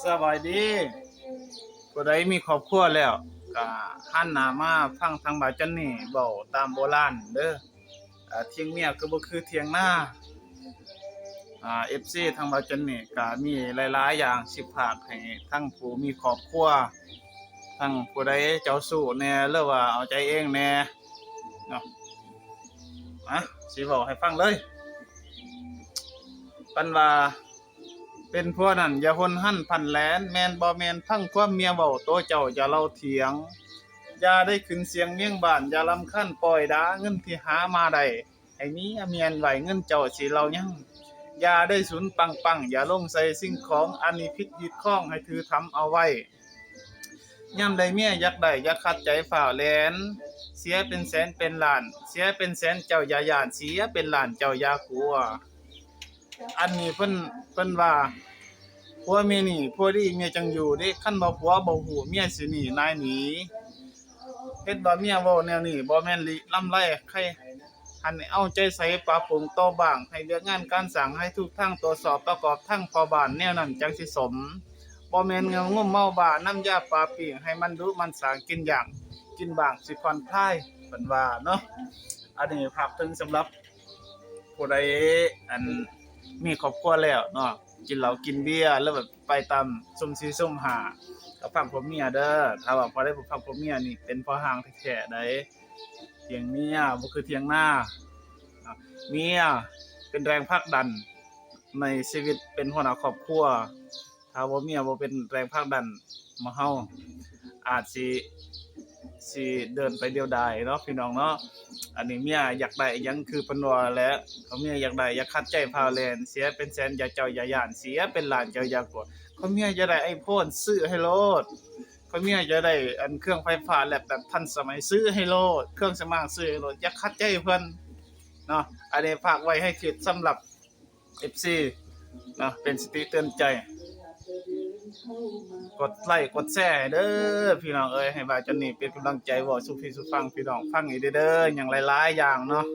ສະບາຍດີ. ຜູ້ໃດມີຄອບຄົວແລ້ວ ກະຫັນໜ້າມາຟັງທາງບ່າວຈອນນີ້ເວົ້າຕາມໂບລານເດີ້. ອ່າ ຖຽງເມຍກໍບໍ່ຄືຖຽງນາ. ອ່າ ເອັຟຊີ ທາງບ່າວຈອນນີ້ກະມີຫຼາຍໆຢ່າງຊິຝາກໃຫ້ທັງຜູ້ມີຄອບຄົວ, ທັງຜູ້ໃດເຈົ້າຊູ້ແດ່ ຫຼືວ່າເອົາໃຈເອງແດ່ເນາະ. ມາ ຊິເວົ້າໃຫ້ຟັງເລີຍ. ເພິ່ນວ່າ ເປັນຜົວນັ້ນຢ່າຫົນຫັນຜັນແລ່ນ, ແມ່ນບໍ່ແມ່ນຟັງຄວາມເມຍເວົ້າ, ໂຕເຈົ້າຢ່າເລົ່າຖຽງ. ຢ່າໄດ້ຂຶ້ນສຽງວຽງວານ, ຢ່າລຳຄານປ່ອຍດ່າ, ເງິນທີ່ຫາມາໄດ້ ໃຫ້ເມຍມ້ຽນໄວ້, ເງິນເຈົ້າຊິເລົ່າຍັງ. ຢ່າໄດ້ສຸນປັງໆ, ຢ່າລົງໃສ່ສິ່ງຂອງ, ອັນນີ້ຜິດຮີດຄອງ, ໃຫ້ຖືທຳເອົາໄວ້. ຍາມໃດເມຍຢາກໄດ້, ຢ່າຂັດໃຈຟ້າວແລ່ນ. ເສຍເປັນແສນເປັນລ້ານ, ເສຍເປັນແສນເຈົ້າຢ່າຢ້ານ, ເສຍເປັນລ້ານເຈົ້າຢ່າກົວ. ອັນນີ້ເພິ່ນ ເພິ່ນວ່າ ຜົວມີໜີ້ ຜົວດີເມຍຈັ່ງຢູ່ເດ້, ຄັນວ່າຜົວບໍ່ຮູ້ ເມຍຊິໜີນາຍໜີ. ເຮັດວ່າເມຍເວົ້າແນວນີ້ ບໍ່ແມ່ນລິລຳໄລ, ໃຄຫັ້ນເອົາໃຈໃສ່ ປັບປຸງຕໍ່ບ້ານ, ໃຫ້ວຽກງານການສ້າງ, ໃຫ້ທຸກທາງ ກວດສອບປະກອບທັງພໍ່ບ້ານ, ແນວນັ້ນຈັ່ງຊິສົມ. ບໍ່ແມ່ນເຫງົາງຸ້ມເມົາບ້າ, ນຳຢາປາປີ້ງ, ໃຫ້ມັນດຸມັນສ້າງ, ກິນຢ່າງ ກິນບ້າງ ຊິຜ່ອນຄາຍ, ເພິ່ນວ່າເນາະ. ອັນນີ້ຝາກເຖິງສຳລັບ ຜູ້ໃດ ອັນ ມີຄອບຄົວແລ້ວເນາະ, ກິນເຫຼົ້າກິນເບຍ ຫຼືວ່າໄປຕາມຊຸມສີ່ຊຸມຫ້າ ກໍຟັງຜົວເມຍເດີ້. ຖ້າວ່າຜູ້ໃດບໍ່ຟັງຜົວເມຍນີ້ ເປັນພໍ່ຮ້າງແທ້ໆໃດ໋. ຖຽງເມຍບໍ່ຄືຖຽງນາ. ເມຍເປັນແຮງຜັກດັນໃນຊີວິດ, ເປັນຫົວໜ້າຄອບຄົວ. ຖ້າວ່າເມຍບໍ່ເປັນແຮງຜັກດັນ, ໝູ່ເຮົາອາດຊິ ຊິເດີນໄປດຽວດາຍເນາະ ພີ່ນ້ອງເນາະ. ອັນນີ້ເມຍຢາກໄດ້ຫຍັງ ຄືເພິ່ນວ່າແຫຼະ, ເຂົາເມຍຢາກໄດ້ ຢ່າຂັດໃຈຟ້າວແລ່ນ. ເສຍເປັນແສນ ຢ່າເຈົ້າຢ່າຢ້ານ, ເສຍເປັນລ້ານເຈົ້າຢ່າກົວ. ເຂົາເມຍຢາກໄດ້ໄອໂຟນ ຊື້ໃຫ້ໂລດ. ເຂົາເມຍຢາກໄດ້ ອັນ ເຄື່ອງໄຟຟ້າ ແລັບແບບທັນສະໄໝ ຊື້ໃຫ້ໂລດ. ເຄື່ອງສຳອາງ ຊື້ໃຫ້ໂລດ. ຢ່າຂັດໃຈເພິ່ນເນາະ. ອັນນີ້ຝາກໄວ້ໃຫ້ຄິດສຳລັບ ເອັຟຊີ ເນາະ, ເປັນສະຕິເຕືອນໃຈ. ກົດໄລກົດແຊໃຫ້ເດີ້ ພີ່ນ້ອງເອີຍ, ໃຫ້ບ່າວຈອນນີ້ເປັນກຳລັງໃຈ ເວົ້າສູ່ພີ່ສູ່ຟັງ, ພີ່ນ້ອງຟັງອີກເດີ້. ຍັງຫຼາຍໆຢ່າງເນາະ,